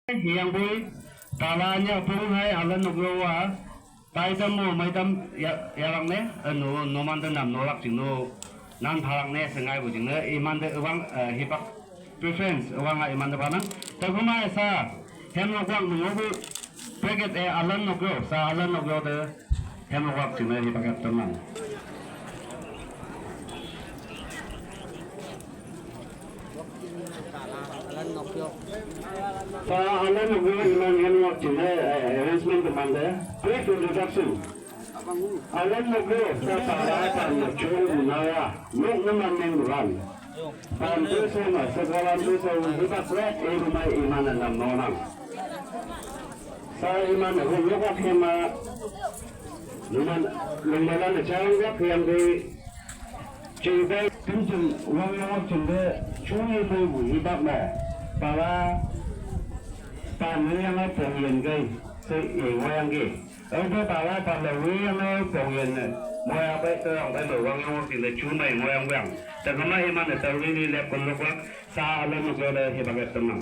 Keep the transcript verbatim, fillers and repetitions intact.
Hüyangpoi, tala nyapung hai alan nokyo a, taitam mo maitam ya, yarak ne, eh, no, no mante nam nolak jing no, nan phalak ne, sengai bu jing ne, imante üwang, eh, hipak preference, üwang a imante panang. Takuma esa, hem nok wang nungo bu, packet e alan nokyo, sa alan nokyo te, hem nok wang jing ne, hipak yap teman. Sa alan nokyo iman hem nok jing ne, eh, arrangement teman te, brief introduction. Alan nokyo, sa tala tan nok chung naya, nok numan neng ran. Pan tu sama, sekolah tu sama, hipak le, eh, rumah iman nam nonang. Sa iman, eh, hong yok ak hema, numan, numan ne chang yok yang de, Chingte, pinching, wang yang wang chingte, chung ye mei wu yi bak me. Pala, pan ni yang ai pong yen gai, se ye wang yang ge. Ai pe pala, pan le wi yang ai pong yen ne. Mo yang bai, te yang bai me wang yang wang chingte, chung mei mo yang wang. Te kama iman ne, te wi ni lep kon lok lak, sa le mo go le, he bak e temang.